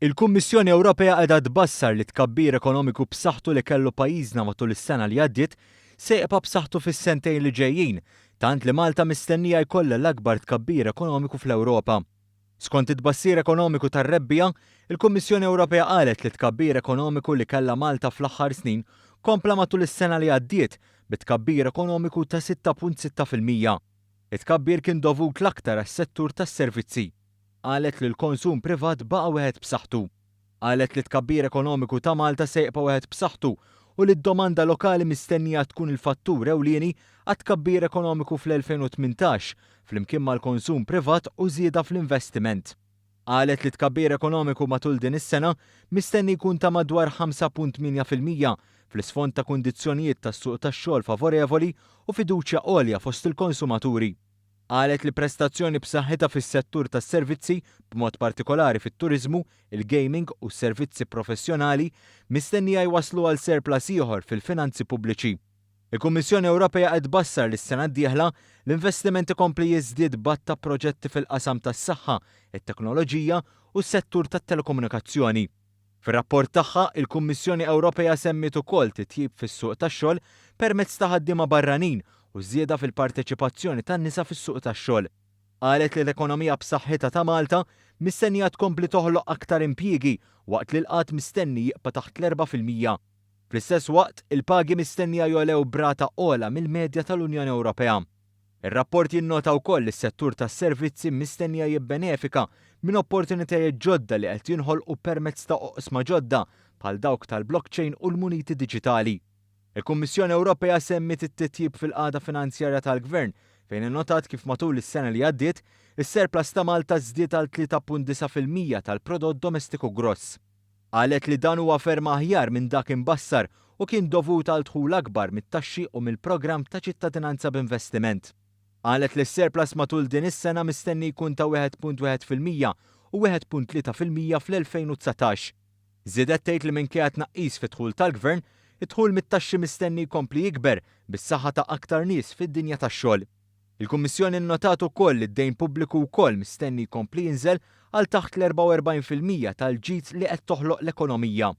Il-Kummissjoni Ewropea qiegħda tbassar li t-tkabbir ekonomiku b'saħħtu li kellu pajjiżna matul is-sena li għaddiet se jibqa' b'saħħtu fis-sentejn li ġejjin, tant li Malta mistennija jkollha l-akbar tkabbir ekonomiku fl-Ewropa. Skont it-tbassir ekonomiku tar-rebbiegħa, il-Kummissjoni Ewropea qalet li t-tkabbir ekonomiku li kellha Malta fl-aħħar snin kompla matul is-sena li għaddiet bi tkabbir ekonomiku ta' 6.6%. It-tkabbir kien dovut l-aktar għas-settur tas-servizzi. Qalet li l-konsum privat baqa' wieħed b'saħħtu. Qalet li t-tkabbir ekonomiku ta' Malta se jibqa' wieħed b'saħħtu u li d-domanda lokali mistennija tkun il-fattur ewlieni għat-tkabbir ekonomiku fl-2018 flimkien mal-konsum privat u żieda fl-investiment. Qalet li t-tkabbir ekonomiku matul din is-sena mistenni jkun ta' madwar 5.8% fl-isfond ta' kundizzjonijiet tas-suq tax-xogħol favorevoli u fiduċja għolja fost il-konsumaturi. Qalet li prestazzjoni b'saħħitha fis-settur tas-servizzi, b'mod partikolari fit-turiżmu, il-gaming u s-servizzi professjonali, mistennija jwasslu għal surplus ieħor fil-finanzi pubbliċi. Il-Kummissjoni Ewropea qed tbassar li s-sena d-dieħla l-investiment ikompli jiżdied b'għadd ta' proġetti fil-qasam tas-saħħa, it-teknoloġija u s-settur tat-telekomunikazzjoni. Fir-rapport tagħha, il-Kummissjoni Ewropea semmiet ukoll titjib fis-suq tax-xogħol permezz ta' ħaddiema barranin u żieda fil-parteċipazzjoni tan-nisa fis-suq tax-xogħol. Qalet li l-ekonomija b'saħħitha ta' Malta mistennija tkompli toħloq aktar impjiegi waqt li l-qgħad mistenni jibqa' taħt l-4%. Fl-istess waqt, il-pagi mistennija jogħlew b'rata ogħla mill-medja tal-Unjoni Ewropea. Ir-rapport jinnota wkoll li s-settur tas-servizzi mistennija jibbenefika minn opportunitajiet ġodda li qed jinħolqu permezz ta' oqsma ġodda bħal dawk tal-blockchain u l-muniti diġitali. Il-Kummissjoni Ewropea semmiet it-titjib fil-qagħda finanzjarja tal-Gvern fejn innotat kif matul is-sena li għaddiet, is-surplus ta' Malta żdied għal 3.9% tal-prodott domestiku gross. Qalet li dan huwa ferm aħjar minn dak imbassar u kien dovut għal dħul akbar mit-taxxi u mill-programm ta' ċittadinanza b'investiment. Qalet li s-surplus matul din is-sena mistenni jkun ta' 1.1% u 1.3% fl-2019. Żiedet tgħid li minkejja tnaqqis fid-dħul tal-Gvern, id-dħul mit-taxxi mistenni jkompli jikber bis-saħħa ta' aktar nies fid-dinja tax-xogħol. Il-Kummissjoni nnotat ukoll li d-dejn pubbliku wkoll mistenni jkompli jinżel għal taħt l-44% tal-ġid li qed toħloq l-ekonomija.